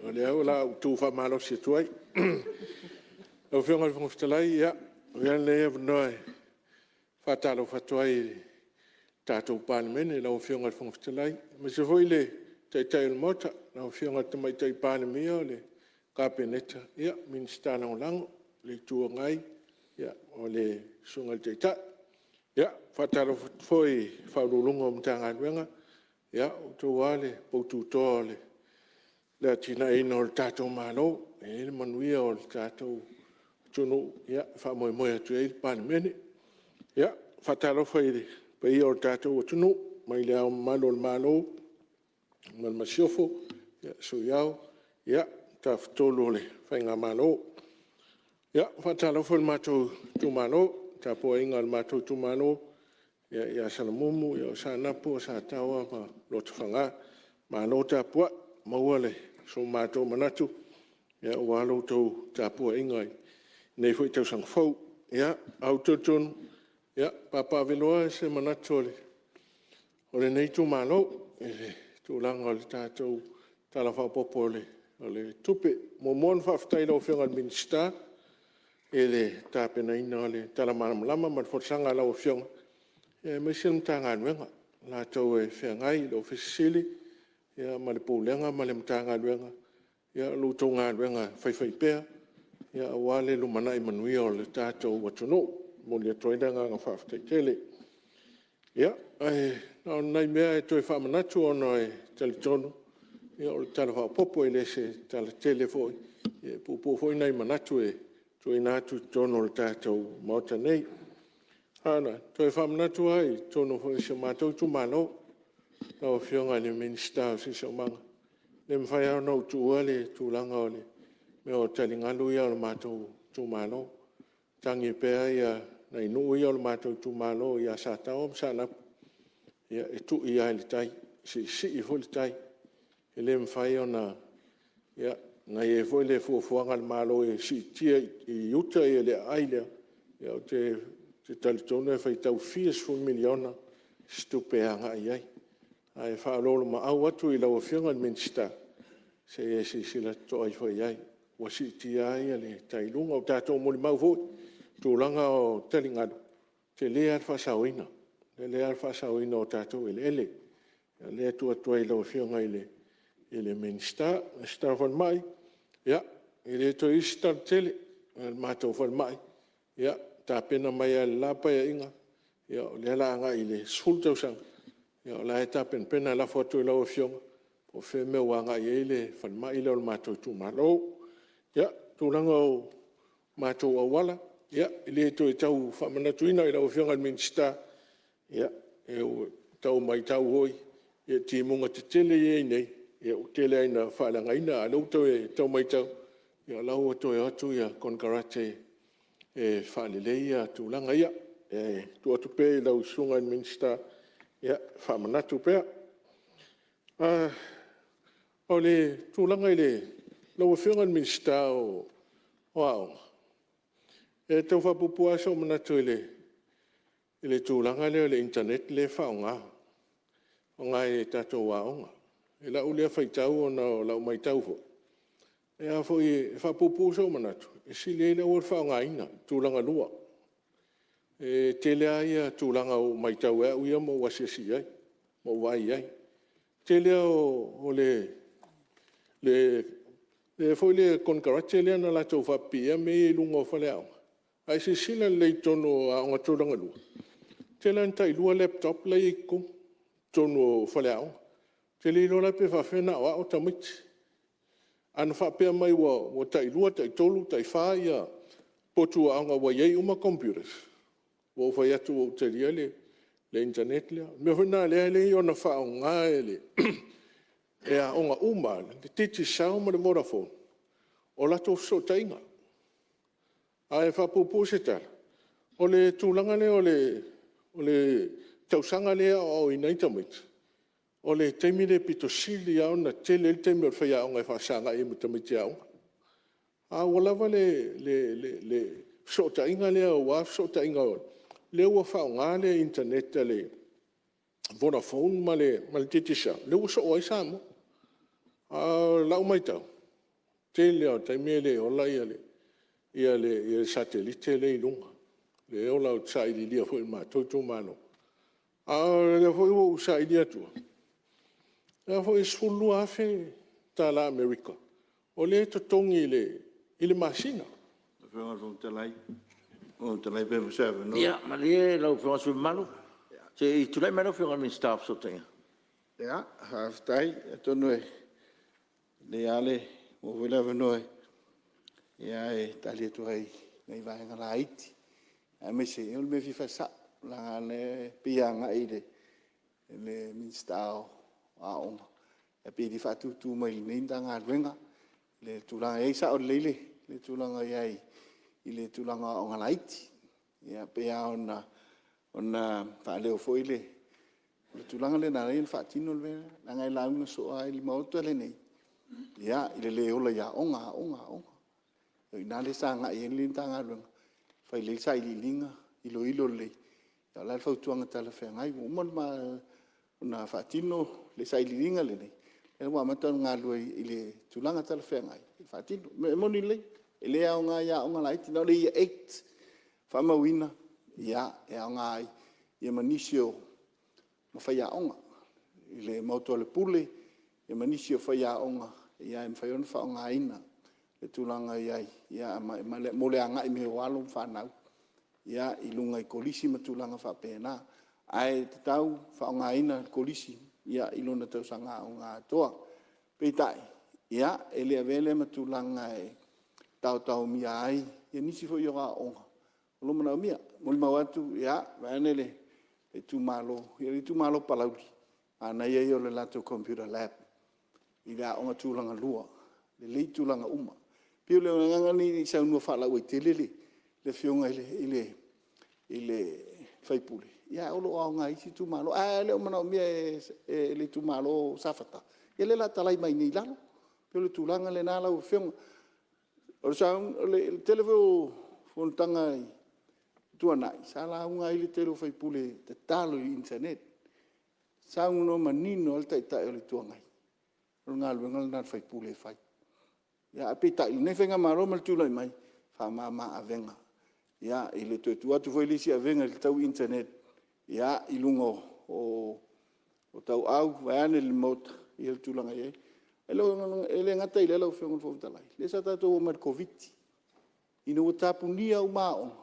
O lea o le a ou tu faamalosi atu ai. Lau Afioga i le Fofoga Fetalai, avea lenei avanoa e faatalofa atu ai i le tatou Palemene i lau Afioga i le Fofoga Fetalai, aemaise foi le Taitai o le Maota, lau Afioga i le Tamaitai Palemia o le Kapeneta, Minisita Lagolago, le Itu Agai ma le Susuga i le Taitai. E faatalofa atu foi i Ofisa Sili o Pulega o Matagaluega, o outou lava o le poutu toa o le atinaeina o le tatou Malo e i ai le manuia o le tatou atunuu e faamoemoe atu i ai le Palemene. E faatalofa i le paia o le tatou atunuu mai Le Ao Mamalu o le Malo ma le Masiofo, le Sui Ao, le Tafatolu o le Faigamalo. E faatalofa i le matou itumalo, le tapuaiga a le matou itumalo ia Salamumu, o Saanapu, Sataoa ma Lotofaga. Malo tapuai, ua maua so matou manatu aua lo outou tapuaiga i lenei foi tausaga fou. Ae ou te talitonu e papaaveloa se manatu o lenei itumalo i le tulaga o le tatou Tala Faaopoopo o le Tupe. E muamua ona faafetai i lau Afioga i le Minisita i le tapenaina o le tala malamalama ma le folasaga a lau Afioga, aemaise le Matagaluega o i latou e feagai, le Ofisa Sili o Pulega ma le Pulega ma le Matagaluega, i la outou galuega faifaipea aua le lumanai manuia o le tatou atunuu. E momoli atu ai le agaga faafetai tele. Ia, ae na o ni nai mea e toe faamanatu ona e talitonu o le Tala Faaopoopo e le o se tala tele foi, e puupuu foi nai manatu e tuuina atu i totonu o le tatou Maota nei. Na ona toe faamanatu lava i totonu foi o si o matou itumalo lau Afioga i le Minisita o le Siosiomaga, e le mafai lava ona ou tuua le tulaga o mea o taligalu ia a lo matou itumalo, e tagi pea nai nuu ia o le matou itumalo ia Sataoa ma Saanapu, e tui lava i le tai, e siisii foi le tai. E le mafai ona… Na i ai foi le fuafuaga a le Malo e siitia i uta le aai lea, ou te talitonu e faitau fia sefulu miliona se tupe e agai i ai. Ae faaoloolomaau atu i lau Afioga i le Minisita, se i e silasila totoa ifo i ai, ua siitia ai le tai i luga. Ua tatou molimau foi i tulaga o taligalu, e tele lava le faasaoina, e tele lava le faasaoina o tatou eleele. O lea e tuu atu ai i lau Afioga i le Minisita. Le Minisita o le Falemai, ia, e le toe i ai se tala tele. O le matou falemai, na tapena mai lava i le la Paeaiga, o lea o le a agai i le 10 tausaga, o la e tapenapena. E lafo atu i lau Afioga po o fea le mea ua agai i ai le falemai lea o le matou itumalo. Ia, o le tulaga o matou auala, e le toe tau faamanatuina i lau Afioga i le Minisita, ia, ua tau matau foi i timuga tetele ia e i ai nei, ua tele lava ina faaleagaina, a o lea ua tau matau o la e ua toe o atu konekarate e faalelei tulaga ia. E tuu atu pea i lau Susuga i le Minisita e faamanatu pea. O le tulaga i lau Afioga i le Minisita o Aoga, e tau faapuupuu lava sou manatu i le tulaga lea o le internet lea e faaaoga e tatou aoga. I lau lea faitau ona o lau matau foi, e faapuupuu sou manatu, e sili ai le aua le faaaogaina le tulagalua. E tele lava tulaga ua ou matau e au ia ma ou asiasi i ai ma ou vaai i ai. O le tele lava o le konekarate lea na latou faapipiia mea ia i luga o faleaoga, a e silasila lelei i totonu o aoga tulagalua, e tele lava ina tai lua laptops la e i ai i totonu o faleaoga. Ou te le iloa la pe faapefea ona aoao tamaiti. Ana faapea mai ua tailua, taitolu, taifa potu aoga ua i ai uma computers, ua ou fai atu ua ou talia le internet lea. O le mea foi lena o lea e ala ai ona faaaoga e aoga uma lava le Digicel ma le Vodafone o latou fesootaiga. Ae faapuupuu se tala, o le tulaga lea o le tausaga lea e aoaoina ai tamaiti, o le taimi lea aupito sili lava ona tele ai le taimi o le faiaoga e faafesagai ai ma tamaiti aoga. A ua lava le fesootaiga lea aua fesootaiga lea ua faaaoga le internet a le Vodafone ma le Digicel, lea ua soo ai Samoa. A o lau matau, Tele lava o taimi e le ola le satellite lea e i luga, e ola ou te sailiilia foi i le matou itumalo, a o lea foi ua ou saili atua, e $12,000 tala Amerika o lea e totogi i le masina. Ia malie lau Afioga i le sui usufono mamalu se i tulai mai lau Afioga i le Minisita o Fesootaiga. Faafetai. Atonu e lelei lava le maua foi o le avanoa e tali atu ai i nai vaega laiti, aemaise o le mea e fia faasao, leaga o lea e pei e agai i le Minisita o Aoga, ae pei e le faatutu mai i lenei Matagaluega le tulaga e i ai. E sao lelei le tulaga o i ai i le tulaga o aoga laiti. E pei lava ona faaleo foi le tulaga lea na ala ai ona faatino le mea lea, leaga e lauga soo lava i le Maota lenei i le le ola i aoga, aoga, aoga. O i ina lea sa agai i ai lenei Matagaluega e fai lelei sailiiliga, iloilo lelei, a o le a le fautuaga talafeagai. Ua uma ona faatino le sailiiliga lelei, o lea ua amata ona galulue i le tulaga talafeagai e faatino. E moni lelei, e le aoga i aoga laiti, na o le Year 8 faamauina, e aoga ai ma nisi o faiaoga i le maota o le pule ma nisi o faiaoga e mafai ona faaaogaina le tulaga e i ai mo le agai mai o alo ma fanau i luga i kolisi ma tulaga faapena. Ae tatau ona faaaogaina le kolisi i lona tausaga aoga atoa. Peitai, e le avea lea ma tulaga e taotaomia ai nisi foi o aoaoga o lo o manaomia. E molimau atu vaeane le itumalo, ia le itumalo o Palauli, manaia ia o le latou computer lap i le aoga tulagalua, lelei tulaga uma. E pei o le agaga lenei ne i saunoa faalauaitele le Afioga i le sui usufono, ae o lo o aoga i isi itumalo. Ae le o manaomia e le itumalo o Safata, ia lea o le a talai mai nei i lalo. E pei o le tulaga lena lau Afioga. O le tele foi o fonotaga ua tuanai, sa lauga ai le tele o sui usufono e tatalo i internet. Saunoa manino lava le Taitai o le Itu Agai, o le galuega lena a le sui usufono e fai. Ae peitai o lenei faigamalo ma le tulai mai, faamama avega i le toe tuu atu foi le isi avega tau internet i luga o tauau vaeane le Maota le tulaga e i ai. E le gata i lea lau Afioga i le Fofoga Fetalai, o lea sa tatou omai i le Koviti ina ua tapunia uma aoga,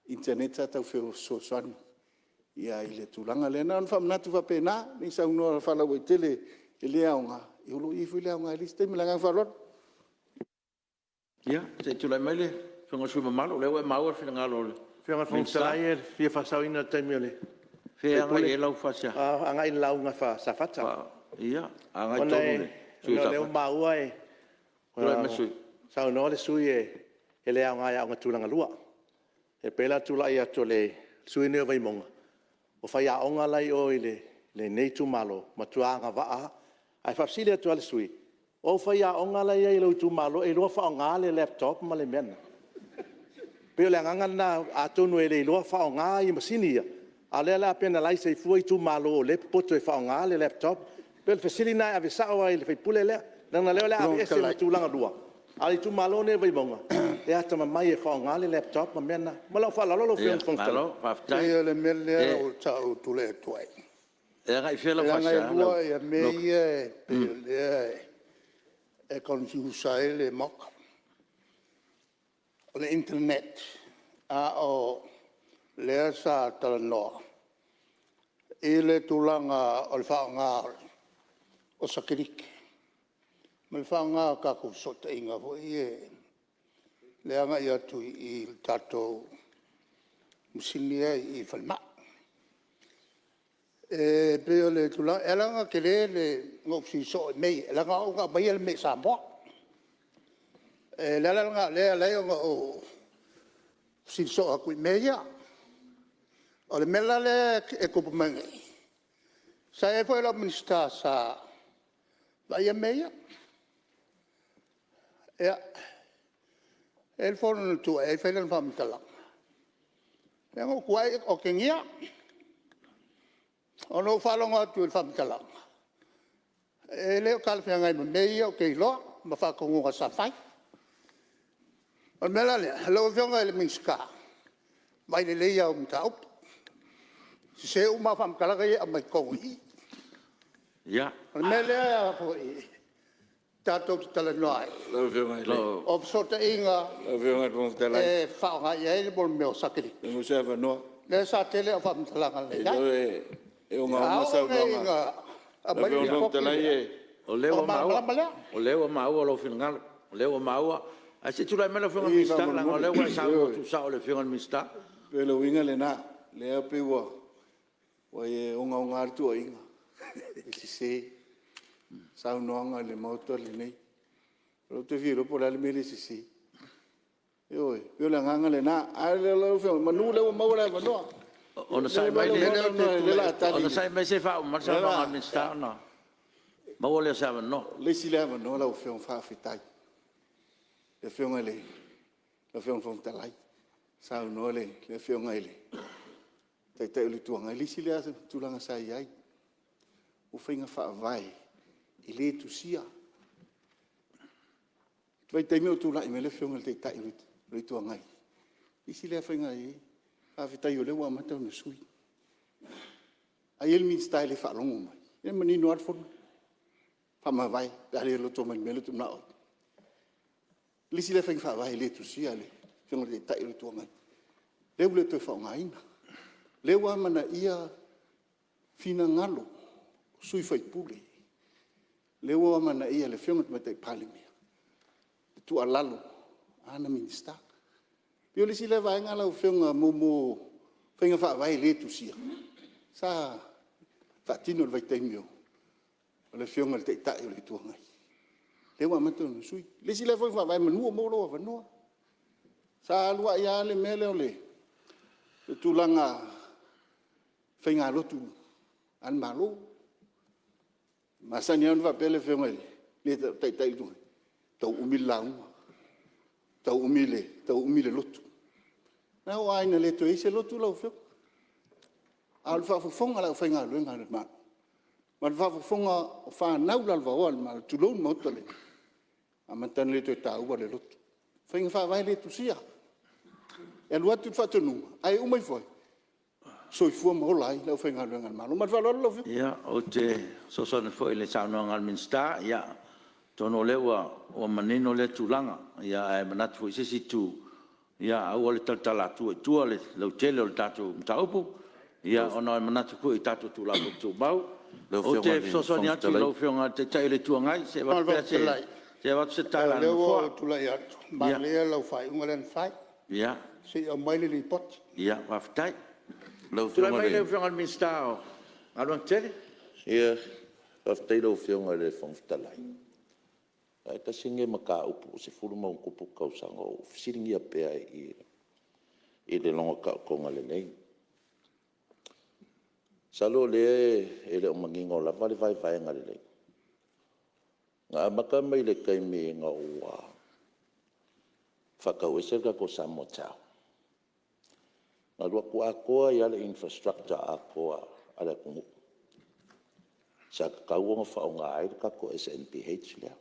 internet sa tau fesoasoani i le tulaga lea. Na ona faamanatu faapena, ne i saunoa faalauaitele e le aoga, o lo o i ai foi le aoga i le isi taimi. Ma le agaga faaaloalo. Ia, se i tulai mai le Afioga i le sui usufono mamalu o lea ua e maua le finagalo o le Lau Afioga i le Fofoga Fetalai e fia faasaoina le taimi o le O fea e agai i ai lau faasea? Agai i le lauga a Safata. Ia, agai tonu i le sui usufono o Ona o lea Safata. ua maua Tulai mai le sui usufono. saunoa le sui usufono e le aoga i aoga tulagalua. E pei la o le tulai atu o le sui usufono lenei o Vaimauga, o faiaoga la e i o i lenei itumalo, matua agavaa lava. Ae faafesili atu lava i le sui usufono, o au faiaoga la e i ai i lou itumalo e iloa faaaoga le laptop ma le mea lena? E pei o le agaga lena, atonu e le iloa faaaoga masini ia, a o lea la a penalize ai fua itumalo o lea e popoto e faaaoga le laptop. E pei o le fesili lena e ave sao lava i le sui usufono lea, leaga o lea o le a aveese ma tulagalua, a o le itumalo lenei o Vaimauga, e atamamai e faaaoga le laptop ma mea na. Ma lou faaaloalo lau Afioga i le Fofoga Fetalai. Malo faafetai. Leai o le mea lea sa ou tulai atu ai, E agai i fea lau leaga faasea? e lua mea ia e pei o lea e confuse ai le Maota. O le internet, a o lea sa talanoa i le tulaga o le faaaoga o satelite ma le faaaoga o tatou fesootaiga foi ia le agai atu i le tatou masini lea i falemai. E pei o le tulaga… e ala ona tele ona ou fesili soo i mea ia, leaga o au na aumaia le mea i Samoa. O le ala lena o lea e ala ai ona ou fesili soo atu i mea ia. O le mea la lea e tupu mai nei, sa i ai foi lau Minisita sa vaaia mea ia. Ia, e i ai le fono na tu ae ai fai lana faamatalaga, lea na ou tu ai otegia. Ona ou faalogo atu i le faamatalaga, e le o talafeagai ma mea ia ou te iloa. ma faatonuga sa fai. O le mea la lea lau Afioga i le Minisita, vaai lelei au mataupu, e sese uma au faamatalaga ia e aumai i totonu i i. O le mea lea tatou te talanoa ai, o fesootaiga e faaaoga i ai le satellite, Lau Afioga i le Fofoga Fetalai pe maua se avanoa. Lea sa tele au faamatalaga na i ai. E A ogaoga oo nei saunoaga ina a aumai lau le Afioga i le lipoti lea, Fofoga Fetalai. ona malamalama lea. O lea ua maua lou finagalo, o lea ua maua. Ae se i tulai mai lau Afioga i le Minisita leaga o lea ua e saunoa tuusao i le Afioga i le Minisita. E pei o le uiga lena, lea e pei ua e ogaoga lava le tuuaiga, e sese saunoaga i le Maota lenei. O lea ou te fia iloa po o le a le mea lea e sese. Ioe, e pei o le agaga lena, ae lau Afioga semeamanu o lea ua maua le avanoa. Onosai mai se i faauma mai le saunoaga a le Minisita ona maua lea o se avanoa. O le isi lea avanoa lau Afioga faafetai i lau Afioga i le Fofoga Fetalai, saunoa le Afioga i le Taitai o le Itu Agai, o le isi lea tulaga sa i ai, o faiga faavae e le tusia. I le vaitaimi o tulai mai le Afioga i le Taitai o le Itu Agai, o le isi lea faiga e i ai. Faafetai o lea ua amata ona sui. A i ai le Minisita e le faalogo mai, ia e manino lava le fono, faamavae pe a le loto mai i le mea lea ou te manao ai. O le isi lea faiga faavae e le tusia e le Afioga i le Taitai o le Itu Agai, lea ua le toe faaaogaina. O lea ua amanaia finagalo o sui usufono, lea ua amanaia e le Afioga i le Tamaitai Palemia le tuualalo a ana Minisita. E pei o le isi lea vaega lau Afioga mo faiga faavae le tusia sa faatino i le vaitaimi o le Afioga i le Taitai o le Itu Agai, lea ua amata ona sui. O le isi lea faiga faavae meamanu o maua lou avanoa, sa alu ai lava le mea lea o le tulaga faigalotu a le Malo. E masani lava ona faapea le Afioga i le Taitai o le Itu Agai, e tau umi le lauga, tau umi le lotu. Na oo lava ina le toe i ai se lotu lau Afioga, a o le faafofoga a le aufaigaluega a le Malo ma le faafofoga a fanau lalovaoa a le Malo, tulou le Maota lenei, na amata ona le toe taua le lotu. O faiga faavae le tusia, e alu atu le faatonuga ae uma ifo ai, e soifua ma ola ai le aufaigaluega a le Malo. Ma le faaaloalo lau Afioga. Ia, ou te fesoasoani foi i le saunoaga a le Minisita. Ia, atonu o lea ua manino lea tulaga, ae manatu foi i se isi itu, aua le talatala atua i tua le lautele o le tatou mataupu, ona e manatu foi i tatou Tulafono Tumau. Ou te fesoasoani atu i lau Afioga i le Taitai o le Itu Agai se i avatu se tala a Lau Afioga i le Fofoga Fetalai, le o lea ua Nofoa. ou tulai atu, manaia lau faaiuga lea na fai, se i aumai le Lipoti. Ia, faafetai. Tulai mai lau Afioga i le Minisita o Galuega Tetele. Ia, faafetai i lau Afioga i le Fofoga Fetalai. Ae tasi lenei mataupu ua 10+ tausaga o ou fesiligia pea i le logo taotoga lelei. Masalo o lea e le o manino lava le vaevaega lelei. Na amata mai le taimi ina ua faatau ese le tatou SamoaTel, na alu atu atoa ai lava le infrastructure atoa a le atunuu sa tatau ona faaaoga ai le tatou SNBH lea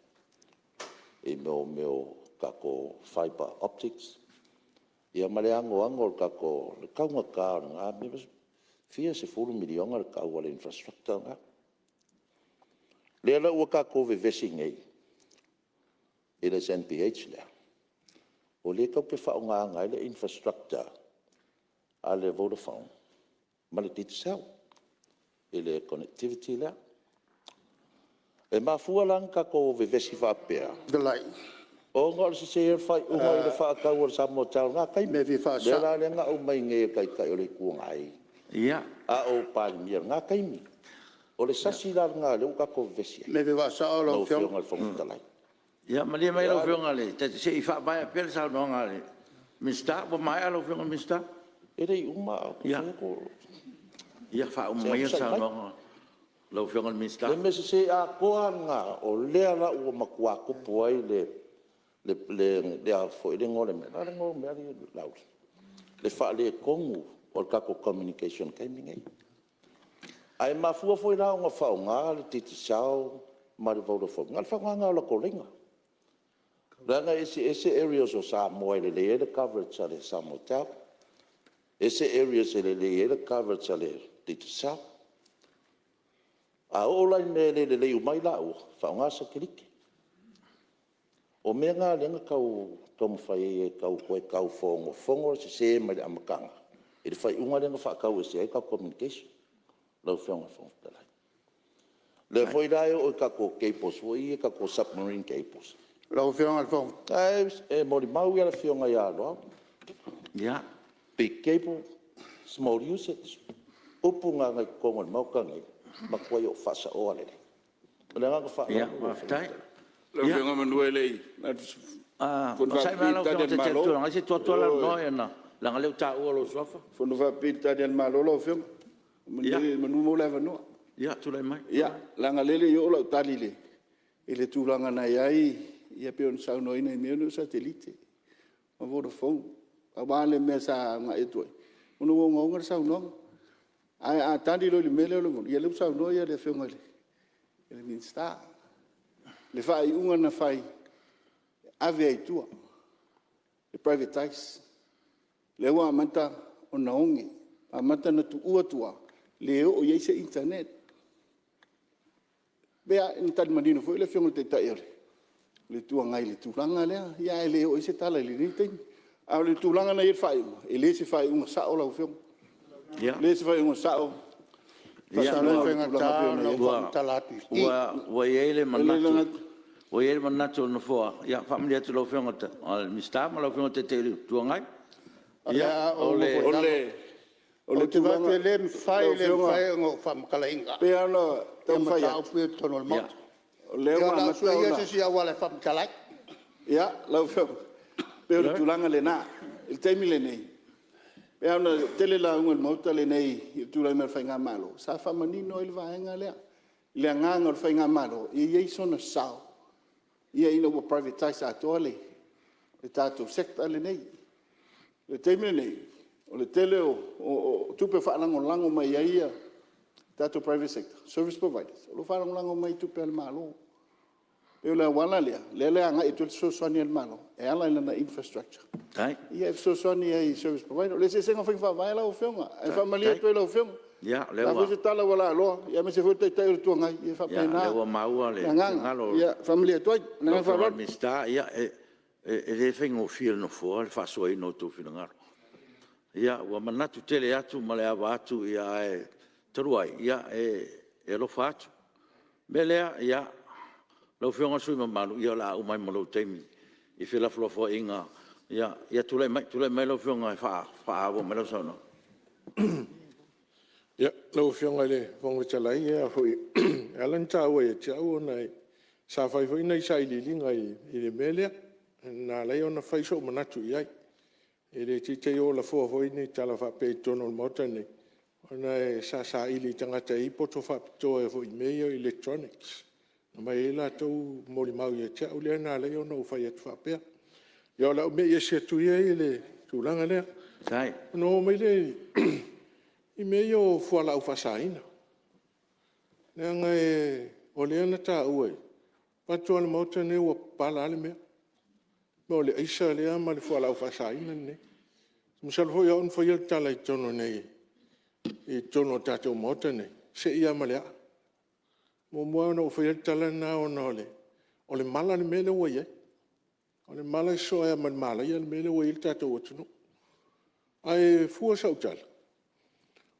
i mea o tatou fiber optics ma le anoano o le tatou, le taugata o lena mea, e fia sefulu miliona le tau o le infrastructure lena. Lea la ua tatou vevesi nei i le SNBH lea, o lea tatou te faaaogaina ai le infrastructure a le Vodafone ma le Digicel i le connectivity lea. E mafua la ona tatou vevesi faapea, Fetalai, ona o le sese o le faaiuga i le faatau a le SamoaTel i lena o le taimi. mea e fia O lea faasao. la na aumai nei e le Taitai o le Itu Agai a o Palemia i lena taimi. O le sasi la lena o lea ua tatou vevesi O le mea e fia faasao ai lau lau Afioga. Afioga i le Fofoga Fetalai. Ia malie mai lau Afioga i le Taitai se i faamaea pea le saunoaga a le Minisita. Ua maea lau Afioga i le Minisita? E le i uma ae ou te fai atu… Ia faauma Se i maia le onosai mai. saunoaga a lau Afioga i le Minisita. O le mea sese atoa lava lena, o lea la ua matua tupu ai le a foi le igoa o le mea? O le a le igoa o le mea Laauli? Le faaletonu o le tatou communication i le taimi lenei. Ae mafua foi la ona faaaoga le Digicel ma le Vodafone, na o le faaaogaina lava o latou laina. Leaga e eseese areas o Samoa e lelei ai le coverage a le SamoaTel, ese areas e lelei ai le coverage a le Digicel. A oo la i mea e le lelei uma ai laua, faaaoga le satelite. O mea na lea na tau taumafai ai e toe tau fonofono le sese mai le amataga i le faaiuga lea na faatau ese ai le tatou communication lau Afioga i le Fofoga Fetalai. O lea foi la e oo i tatou cables foi ia tatou submarine cables, Lau Afioga i le Fofoga… E molimau le Afioga ia Loau, big cable, small usage. O upu na i totonu o le Maota lenei, e matuai ou faasaoa lelei. Ma le agaga faaaloalo. Se i tuu atu lava le avanoa leaga o lea ua taua lou suafa. Fono faapipii i le tali a le Malo lau Afioga, manu ua maua le avanoa. Ia tulai mai. Ia, leaga o lea e le i oo lau tali i le tulaga na i ai pei ona saunoaina i mea nei o satelite ma Vodafone. Pau lava le mea sa agai atu ai, ona ua ogaoga le saunoaga. Ae a tali loa i le mea lea o le moni, ia lea ua saunoa le Afioga i le Minisita, le faaiuga na fai e ave ai i tua, e privatize. Lea ua amata ona oge, amata ona tuua tua, le oo i ai se internet. Ia na tali manino foi le Afioga i le Taitai o le Itu Agai i le tulaga lea, ae le oo i ai se tala i lenei taimi. A o le tulaga na i ai le faaiuga, e le o se faaiuga sao lau Afioga. E le o se faaiuga sao. Ua i ai le manatu o le Nofoa, e faamalie atu i lau Afioga i le Minisita ma lau Afioga i le Taitai o le Itu Agai. Ou te vaai atu e le mafai, le mafai ona ou faamatalaina ia mataupu ia i totonu o le Maota. Ia o le a ou suea ia se isi auala e faamatala ai. Ia, lau Afioga, pei o le tulaga lena. I le taimi lenei, e pei lava ona tele lauga a le Maota lenei i le tulai mai o le Faigamalo, sa faamanino ai le vaega lea i le agaga o le Faigamalo ia i ai sona sao ina ua privatize atoa le tatou sector lenei. O le taimi lenei, o le tele o tupe faalagolago mai ai tatou private sector, service providers o lo o faalagolago mai i tupe a le Malo. E pei o le auala lea, lea e agai atu ai le fesoasoani a le Malo e ala i lana infrastructure ia e fesoasoani ai i service provider. O le eseesega o faiga faavae lau Afioga, ae faamalie atu ai i lau Afioga, o le a foi se tala ua laaloa aemaise foi le Taitai o le Itu Agai, ia e faapena le agaga. E faamalie atu ai. Ma le agaga faaaloalo. E le faigofie i le Nofoa le faasoaina o outou finagalo. Ua manatu tele atu ma le ava atu, ae talu ai, e alofa atu. O le mea lea, lau Afioga i le sui usufono mamalu, o le a uma ai ma lou taimi i felafolafoaiga. Ia tulai mai lau Afioga e faaauau mai lau saunoaga. Lau Afioga i le Fofoga Fetalai, e ala ona taua ia te au ona sa fai foi nai sailiiliga i le mea lea na ala ai ona fai sou manatu i ai. E le te i te i ua lafoa foi ni tala faapea i totonu o le Maota lenei, ona sa saili i tagata e i ai poto faapitoa i mea ia o electronics, na aumai ai latou molimau ia te au, lea na ala ai ona ou fai atu faapea. Ia o le a ou mei ese atu ia i le tulaga lea. Ona ou oo mai lea i mea ia o fualaau faasaina, leaga o lea na taua, vaeatu lava le Maota lenei ua papala lava le mea, o le aisa lea ma le fualaau faasaina lenei. Masalo foi o au na faia le tala i totonu o le tatou Maota lenei, se i lava ma le aa. E muamua lava ona ou faia le tala lena ona o le mala le mea lea ua i ai. O le mala e sosoo ai lava ma le malaia le mea lea ua i ai le tatou atunuu. Ae fua sau tala,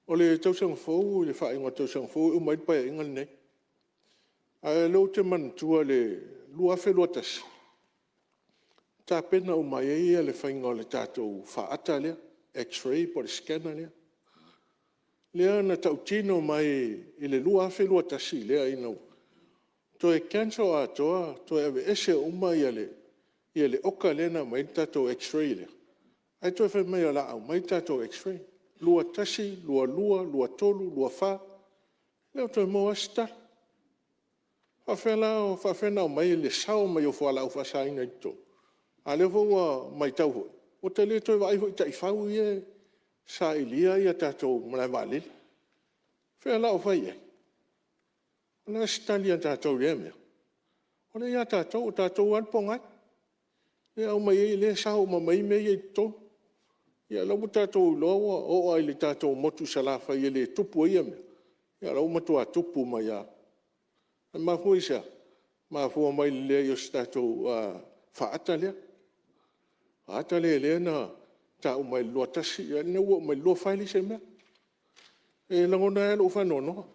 o le tausaga fou i le faaiuga o le tausaga fou e uma ai le Paeaiga lenei. A o lea ou te manatua i le 2021, na tapena uma ai le faiga o le tatou faata lea, x-ray po o le scanner lea. Lea na tautino mai i le 2021 lea ina ua toe cancel atoa, toe aveese uma le oka lea na aumai ai le tatou x-ray lea, ae toe fai mai o le a aumai le tatou x-ray. 2021, 2022, 2023, 2024, e le o toe maua lava se tala. E faapefea la ona aumai le sao mai o fualaau faasaina i totonu, a o lea foi ua matau foi, ua te le toe vaai foi i taifau ia e sailia tatou malaevaalele. O fea la o fai i ai? O le a se tali a tatou i lea mea? O lea e ia tatou, o tatou lava le pogai. Lea e aumai ai lea e sao uma mai ai mea ia i totonu. Ia o lea ua tatou iloa ua oo lava i le tatou motu i Salafai e le tupu ai ia mea, ia o la e ua matua tupu mai lava. E mafua i se a? E mafua mai i le leai o se tatou faata lea. O le faata lea na tau mai i le 2021, ia lea ua oo mai i le 2024 e leai se mea. E lagona ai lava lou faanoanoa,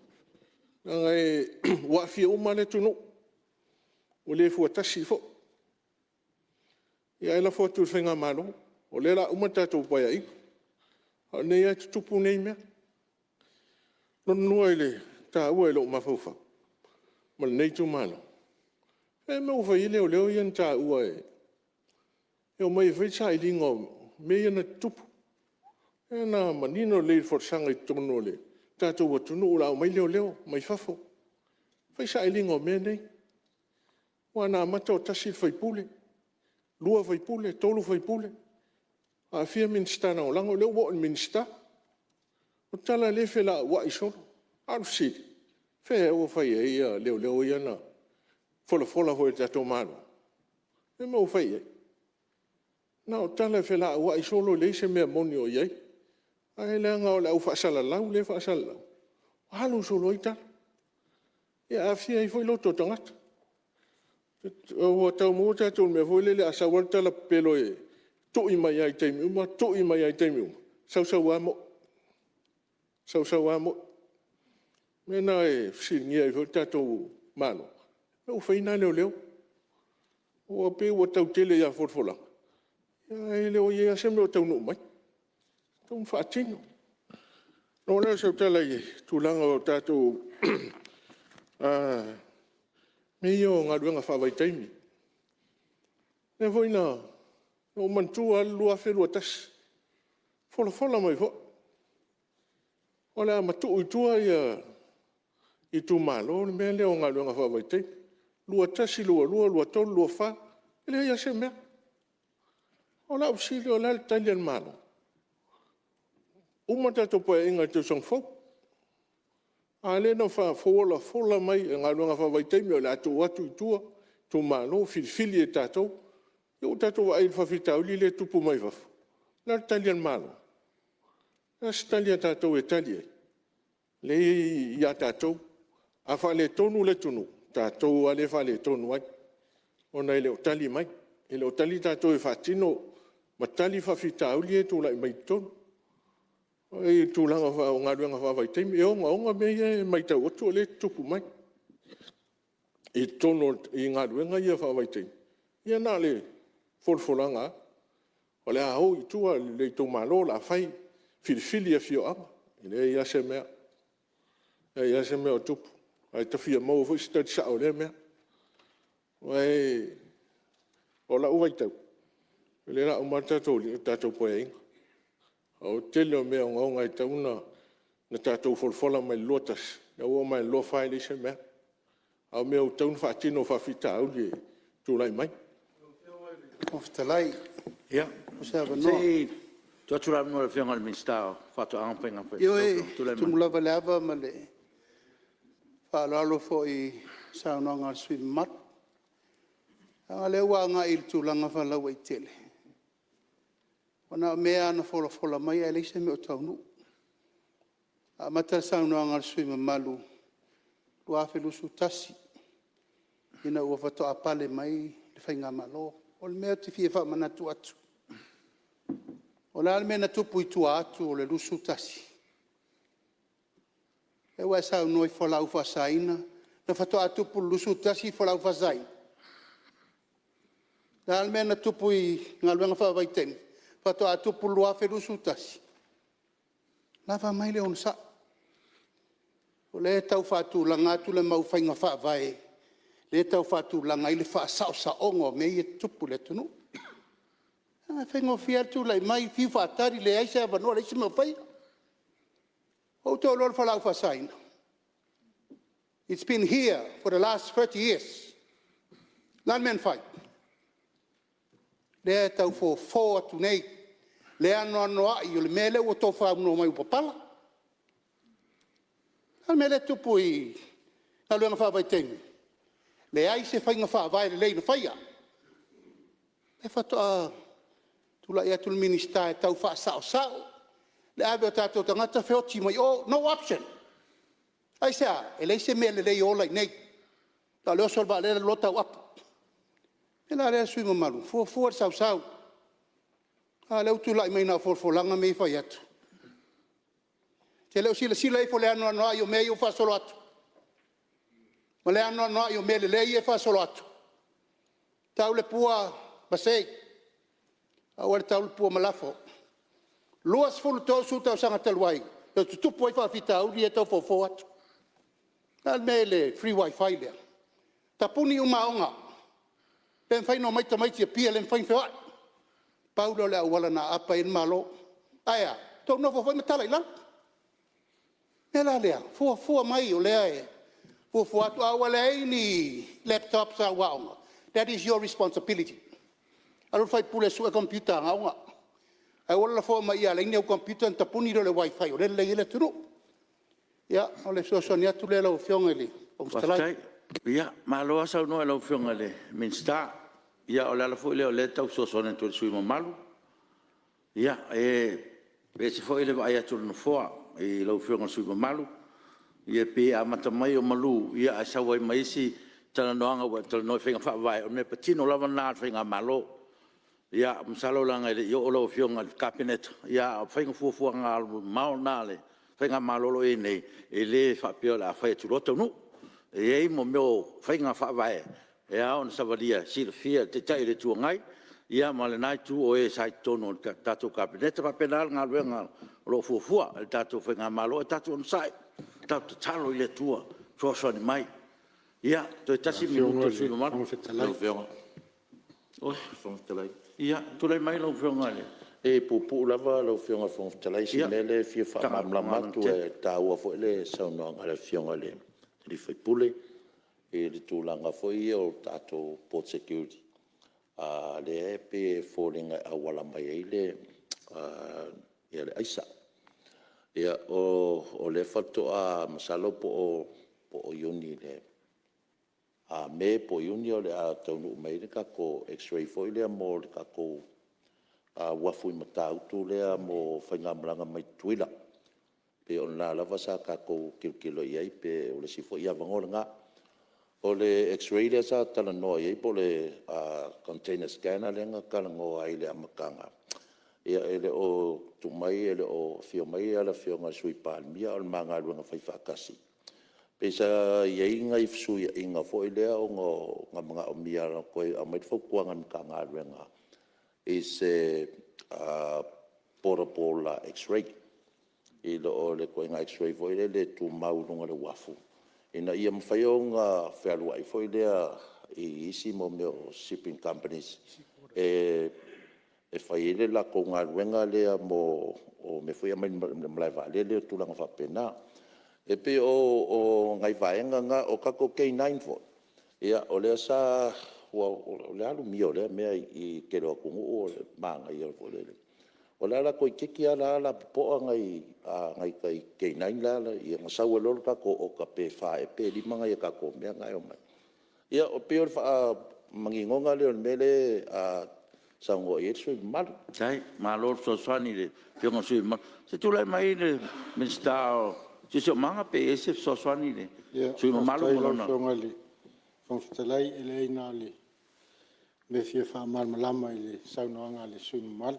leaga ua aafia uma lava le atunuu, ua le fuatasi foi. Ia ae lafo atu i le faigamalo, o lea o le a uma le tatou Paeaiga, a o lenei lava e tutupu nei mea. Lona lua i le taua i lou mafaufau ma lenei itumalo, o le a le mea ua fai ai leoleo ia na taua e omai e fai le sailiga o mea ia na tutupu? Lea na manino lelei i le folasaga i totonu o le tatou atunuu o le a omai leoleo mai fafo e fai sailiga o mea nei. Aua na amata o tasi le sui usufono, lua sui usufono, tolu sui usufono, aafia Minisita Lagolago, o lea ua oo i le Minisita. O tala lea e felauai solo. A o le fesili, o fea ea ua fai i ai leoleo ia na folafola foi e le tatou Malo? O le a le mea ua fai i ai? Na o tala e felauai solo e leai se mea moni o i ai. Ae leaga o le au faasalalau lea e faasalalau, alu solo ai tala, ia aafia ai foi loto o tagata. Ua tau maua tatou i le mea foi lele a sau lava le tala pepelo e tui mai lava i taimi uma, tui mai lava i taimi uma, e sau sau lava moni, sau sau lava moni. O le mea lena e fesiligia ai foi le tatou Malo, o lea ua fai ai na leoleo. Ua pei ua tau tele ia folafolaga, ae le o i ai lava se mea o taunuu mai e tatau ona faatino. Ona oo lea o sau tala i le tulaga o tatou mea ia o galuega faavaitaimi. O lea foi na ou manatua lava le 2021, folafola mai foi, o le a matuu i tua itumalo le mea lea o galuega faavaitaimi, 2021, 2022, 2023, 2024, e leai lava se mea. O lau fesili, o le a le tali a le Malo? Uma le tatou Paeaiga i le tausaga fou, a o lea na folafola mai o galuega faavaitaimi o le a tuu atu i tua i itumalo, filifili e tatou. Ia ua tatou vaai i le faafitauli lea e tupu mai fafo. O le a le tali a le Malo? O le a se tali a tatou e tali ai? O lea e ia tatou. A faaletonu le atunuu, o tatou lava lea e faaletonu ai, ona e le o tali mai. E le o tali tatou e faatino ma tali faafitauli ia e tulai mai i totonu. O le tulaga o galuega faavaitaimi. E ogaoga mea ia e matau atu o lea e tutupu mai i totonu o galuega ia faavaitaimi. Ia na o le folafolaga lava, o le a o i tua i itumalo o le a fai, filifili e afioaga. E leai lava se mea, leai lava se mea o tupu, ae ta fia maua foi se tali sao o lea mea. O lau vaitau, o lea o le a uma le tatou Paeaiga, o le tele o mea ogaoga e tatau ona tatou folafola mai i le 2021, lea ua oo mai i le 2024 e leai se mea, a o mea ua tatau ona faatino o faafitauli e tulai mai. Lau Afioga i le Ia, Fofoga Fetalai mo se avanoa. Se i tuu atu le avanoa i le Afioga i le Minisita o Faatoaga ma Faiga Faiva. Ioe, e tumu lava i le ava ma le faaaloalo foi i le saunoaga a le sui usufono mamalu. Leaga o lea ua agai i le tulaga faalauaitele, ua na o mea lava na folafola mai ae leai se mea o taunuu. Na amata le saunoaga a le sui usufono mamalu i le 2021 ina ua faatoa pale mai le faigamalo. O le mea ou te fia faamanatu atu, o le a le mea na tupu i tua atu o le 2021? Lea ua e saunoa i fualaau faasaina, na faatoa tupu i le 2021 fualaau faasaina? O le a le mea na tupu i galuega faavaitaimi? Faatoa tupu i le 2021? Lava mai le onosai, o lea e tau faatulaga atu le mau faiga faavae lea e tau faatulaga ai le faasaosaoga o mea ia e tutupu i le atunuu. Leaga e faigofie lava le tulai mai, fiu faatali, leai se avanoa, leai se mea o faia. Ua outou iloa le fualaau faasaina? It's been here for the last 30 years. O le a le mea na fai? Lea e tau fofo atu nei le anoanoai o le mea lea ua outou saunoa mai ua papala. O le a le mea lea e tupu i galuega faavaitaimi? Leai se faiga faavae lelei na faia. Lea faatoa tulai atu le Minisita e tau faasaosao le ave o tatou tagata feoti mai o, no option. Aisea? E leai se mea lelei e ola i inei, na o le oso i le vaalele alu loa tau apu. O le mea la lea le sui usufono mamalu, fuafua le sausau, a o lea ua tulai mai na o folafolaga mea ia e fai atu. E te le o silasila ifo i le anoanoai o mea ia ua faasolo atu ma le anoanoai o mea lelei ia e faasolo atu? Tau le pua masei, aua le tau le pua malafo. 20, 30 tausaga talu ai na tutupu ai faafitauli ia e tau fofo atu. O le a le mea i le free wifi lea? Tapuni uma aoga, le mafai ona omai tamaiti i Apia, le mafai ona feoai. Pau lea o le auala na aapa ai le Malo. Ae a? Outou nonofo foi ma tala i lalo. O le mea la lea, fuafua mai o lea e fuafua atu. A ua leai ni laptops a au aoga, that is your responsibility. Alu le faipule e sue computer a aoga, ae aua le lafoa mai i i a leai ni au computer ona tapuni lea o le wifi o lea e lelei ai le atunuu. Ia, o le fesoasoani atu lea lau Afioga i le Fofoga Fetalai. Faafetai. Ia, malo lava saunoa i lau Afioga i le Minisita. Ia o le ala foi lea o lea e tau fesoasoani atu ai i le sui usufono mamalu. Ia, e ese foi le vaai atu a le Nofoa i lau Afioga i le sui usufono mamalu, e pei e amata mai o malu ae sau ai ma isi talanoaga ua e talanoa i faiga faavae, o le mea patino lava lena a le faigamalo. Ia masalo leaga e le i oo lau Afioga i le Kapeneta, a o faiga fuafuaga alumamao lena a le faigamalo o lo o i ai nei, e le faapea o le a fai atu loa taunuu. E i ai mea o faiga faavae e ao ona savalia e silafia e le Taitai o le Itu Agai ma lena Itu o e sa i totonu o le tatou Kapeneta. E faapena le galuega o lo o fuafua e le tatou faigamalo. Ae tatou onosai, tatou tatalo i le Atua e fesoasoani mai. Ia, toe tasi le minute o le sui usufono mamalu. Ia, tulai mai lau Afioga i le… E puupuu lava lau Afioga i le Fofoga Fetalai i si mea lea e fia faamalamalama atu, e taua foi le saunoaga a le Afioga i le sui usufono i le tulaga foi lea o tatou port security, lea e pei e foliga e auala mai ai le aisa. Ia, o lea faatoa masalo po o Me po o Iuni o le a taunuu mai ai le tatou x-ray foi lea mo le tatou uafu i Matautu lea mo faigamalaga mai Tutuila. E pei o lena lava sa tatou tilotilo i ai pe o le isi foi avanoa lena. O le x-ray lea sa talanoa i ai po o le container scanner lea na talanoa ai i le amataga, e le o tuu mai e le o afio mai le Afioga i le Sui Palemia, a o le ma galuega faifaatasi. Pei sa i ai nai fesuiaiga foi lea ona na manaomia e toe aumai le fautuaga a le Matagaluega i se portable x-ray, i lo le ituaiga x-ray foi lele e tumau i luga o le uafu, ina ia mafai ona fealuai foi lea i isi mea o shipping companies e fai ai le latou galuega lea o mea foi ia e aumai i le malae vaalele ma tulaga faapena. E pei o nai vaega na. O tatou K9 foi, o lea sa… o le a le umia o lea mea i le tele o atunuu o le manaia foi lele. O le ala toeitiiti lava la lapopoa nai tai K9 la e i ai, ona sau ai loa lea o le tatou oka pe 4 ea pe 5 nai a tatou mea na e omai. Ia pei o le faamaninoga lea o le mea lea e saunoa i ai le sui usufono mamalu. Faafetai, malo le fesoasoani i le Afioga i le sui usufono mamalu. Se i tulai mai le Minisita o le Siosiomaga pe i ai se fesoasoani i le sui usufono mamalu. Faafetai i lau Afioga i le Fofoga Fetalai. E leai na o le mea e fia faamalamalama i le saunoaga a le sui usufono mamalu.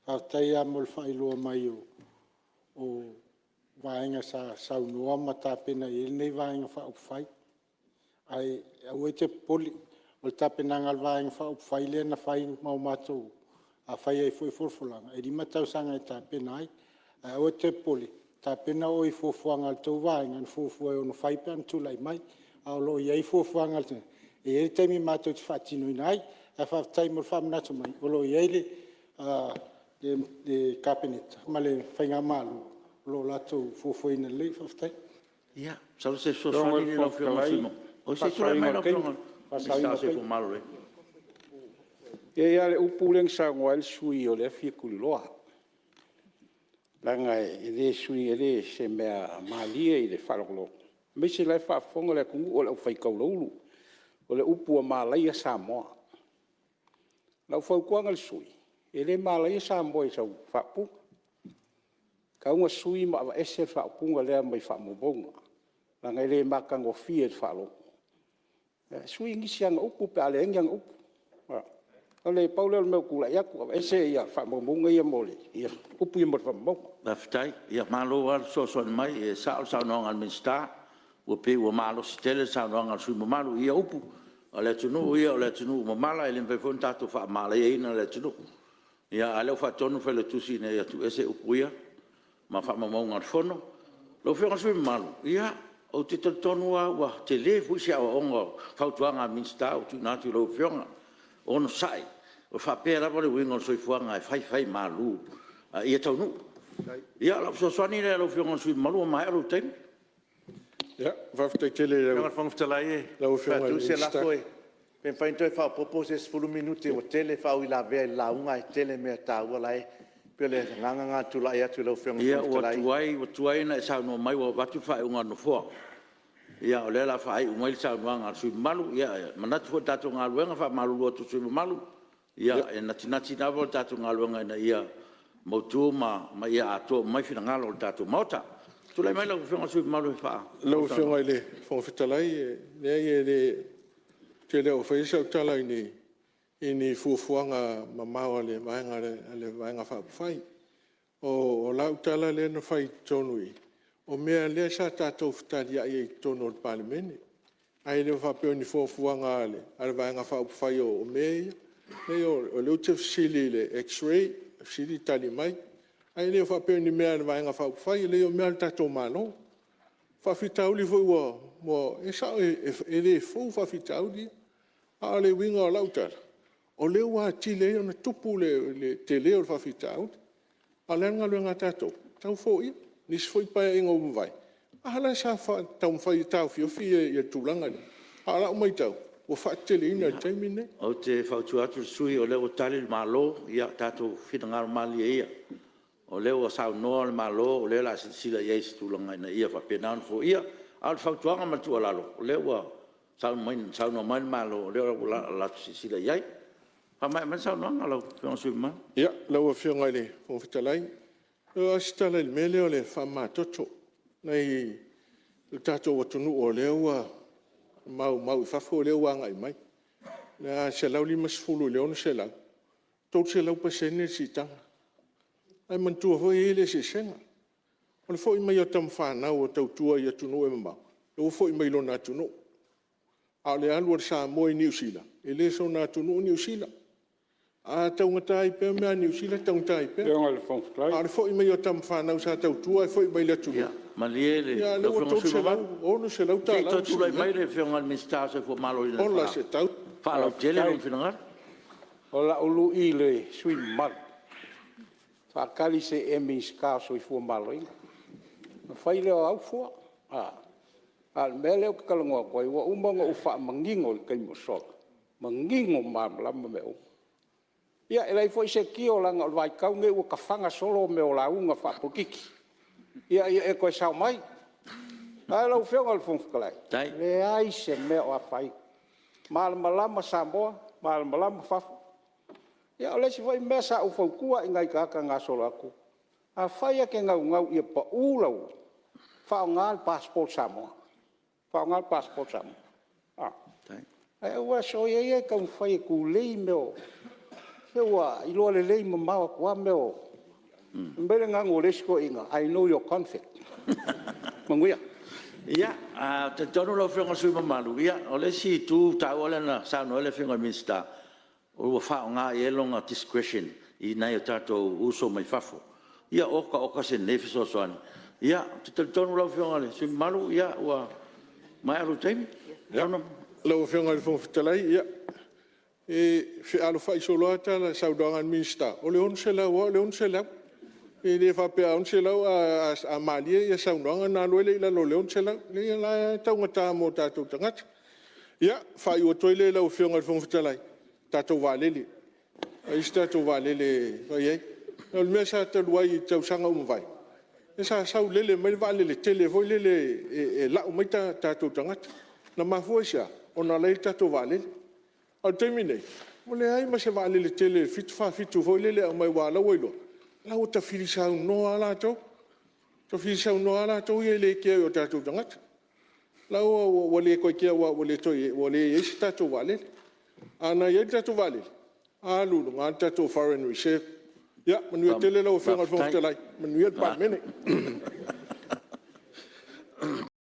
Faafetai lava mo le faailoa mai o vaega sa saunoa ma tapena i ai lenei Vaega Faaupufai. Ae aua e te popole, o le tapenaga a le Vaega Faaupufai lea na fai ma matou fai ai foi folafolaga, e 5 tausaga e tapena ai. Ae aua e te popole, tapena oe i fuafuaga a le tou vaega na fuafua e ono fai pe ana tulai mai. Ae o lo o i ai fuafuaga e i ai le taimi matou te faatinoina ai. Ae faafetai mo le faamanatu mai o lo o i ai le Kapeneta ma le faigamalo o lo o latou fuafuaina lelei. Faafetai. Ia, masalo o se fesoasoani lea lau Afioga i le sui usufono mamalu. Se i tulai mai lau Afioga i le Minisita o le Soifua Maloloina. E i ai lava le upu lea na saunoa ai le sui usufono o lea e fia tuliloa, leaga e le o se mea malie i le faalogologo, aemaise o la e faafofoga le atunuu o le aufai taulaulu. O le upu ua malaia Samoa. Lau fautuaga i le sui usufono, e le malaia Samoa i sau faaupuga. E tatau ona sui ma aveese le faaupuga lea mai faamaumauga, leaga e le matagofie i le faalogo. Sui nisi ana upu pe a leai ni ana upu. Na pau lea o le mea ua tulai atu, aveese faamaumauga ia, upu ia mai faamaumauga. Faafetai. Malo lava le fesoasoani mai, e sao le saunoaga a le Minisita, ua pei ua malosi tele le saunoaga a le sui usufono mamalu i ia upu. A o le atunuu ia o le atunuu mamala e le mafai foi ona tatou faamalieina le atunuu. A o lea ua faatonu le Failautusi ina ia tuuese upu ia ma faamaumauga o le Fono. Lau Afioga i le sui usufono mamalu, ia, ou te talitonu lava ua tele foi se aoaoga o fautuaga a Minisita ua tuuina atu i lau Afioga. Onosai, e faapea lava le uiga o le soifuaga e faifaimalu a ia taunuu. Ia o lau fesoasoani lea i lau Afioga i le sui usufono mamalu ua maea lou taimi. Faafetai tele i Lau Afioga i le Fofoga Fetalai, e faatu se lafo, Pe mafai ona toe faaopoopo se 10 minute ua tele faauilavea i le lauga ae tele mea taua la e… E pei o le agaga lena o le tulai atu i lau Afioga i le Ia Fofoga ua Fetalai. tuai, ua tuai ona e saunoa mai ua avatu le faaiuga a le Nofoa. Ia o lea o le a faaiu mai le saunoaga a le sui usufono mamalu. E manatu foi i le tatou galuega, e faamalulu atu i le sui usufono mamalu, e natinati lava le tatou galuega ina ia mautu ma ia atoa uma ai finagalo o le tatou Maota. Tulai mai lau Afioga i le sui usufono mamalu e… Lau Afioga i le Fofoga Fetalai, e leai ou te le o faia sau tala i ni fuafuaga mamao a le Vaega Faaupufai. O lau tala lea na fai i totonu i i, o mea lea sa tatou fetaliai ai i totonu o le Palemene, ae le faapea o ni fuafuaga a le Vaega Faaupufai o mea ia. Leai o lea ou te fesili i le x-ray, fesili tali mai, ae le faapea o ni mea a le Vaega Faaupufai, e leai o mea a le tatou Malo. O faafitauli foi ua… e sao e le fou faafitauli ia. A o le uiga o lau tala, o lea ua atili ai ona tupu le tele o le faafitauli. A o le a le galuega a tatou? Tau foia. O nisi foi Paeaiga ua mavae, a lea sa taumafai e taofiofi le tulaga lea, a o lau matau ua faateteleina i le taimi lenei. Ou te fautua atu i le sui usufono o lea ua tali le Malo, ia tatou finagalo malilie ia, o lea ua saunoa le Malo o lea o le a silasila i ai i se tulaga ina ia faapena ona foia. A o le fautuaga ma le tuualalo, o lea ua saunoa mai le Malo o lea o le a latou silasila i ai. Faamaea mai le saunoaga lau Afioga i le sui usufono mamalu. Ia, lau Afioga i le Fofoga Fetalai, na o se tala i le mea lea o le faamamatoto. Le tatou atunuu o lea ua maumau i fafo lea ua agai mai, e 150 i le 600, 300% le siitaga. Ae manatua foi e i ai le eseesega, o le foi mai o tama fanau e tautua i atunuu e mamao, ua foi mai i lona atunuu, a o le alu a le Samoa i Niu Sila, e le soona atunuu Niu Sila. A taugata ai pea mea a Niu Sila e taugata ai pea. A o le foi mai o tama fanau sa tautua ae foi mai i le atunuu, Ia ia lea ua malie lau Afioga i le sui usufono mamalu, $300, $600 se i le toe sii tulai ai. mai le Afioga i le Minisita o le Soifua Maloloina e Ola se tau. faalautele lou finagalo. O lau lui i le sui usufono mamalu, faatali se i e Minisita o le Soifua Maloloina ona fai lea o au fua. A o le mea lea ou te talanoa atu ai, ua uma ona ou faamanino i le taimi ua sola, manino ma malamalama mea uma. Ia e leai foi se tio leaga o le vaitau lenei ua tafaga solo mea o lauga faapolokiki ina ia e toe sao mai. Ae lau Afioga i le Fofoga Fetalai, e leai se mea o afaina, malamalama Samoa, malamalama fafo. Ia o le isi foi mea sa ou fautua ai i nai tagata na gasolo atu, afai e te naunau ia pau lau… faaaoga le passport Samoa, faaaoga le passport Samoa. Ae aua soia ia le taumafai e tulei mea o… Se ua iloa lelei mamao atu lava mea o… Fai mai le gagana a le isi toeaina, I know your conflict. Manuia. Ia, ou te talitonu lau Afioga i le sui usufono mamalu, o le isi itu taua lea na saunoa ai le Afioga i le Minisita, ua faaaoga i ai lona discretion i nai o tatou uso mai fafo. Ia oka oka se lelei fesoasoani. Ou te talitonu lau Afioga i le sui usufono mamalu, ua maea lou taimi. Lau Afioga i le Fofoga Fetalai, ia, e fealofai solo lava tala i le saunoaga a le Minisita, o le $600 lava o le $600. E le faapea a $600 a malie saunoaga ona alu ai lea i lalo o le $600. Leai o la e taugata mo tatou tagata. Ia, ona faaiu atu ai lea lau Afioga i le Fofoga Fetalai, tatou vaalele, fai se tatou vaalele e fai ai. O le mea sa talu ai i tausaga ua mavae, sa sau lele mai le vaalele tele foi lele e lau mai tatou tagata. Na mafua i se a? Ona o la e i ai le tatou vaalele. A o le taimi lenei, Ua leai ma se vaalele tele le 747 foi lele e aumai aua o la ua iloa o la ua tafili saunoa lava latou, tafili saunoa lava latou ia e le kea i o tatou tagata. O la ua le toe kea aua ua leai se tatou vaalele. A na i ai le tatou vaalele, alu i luga le tatou foreign reserve. Ia manuia tele lau Afioga i le Fofoga Fetalai, manuia le Palemene.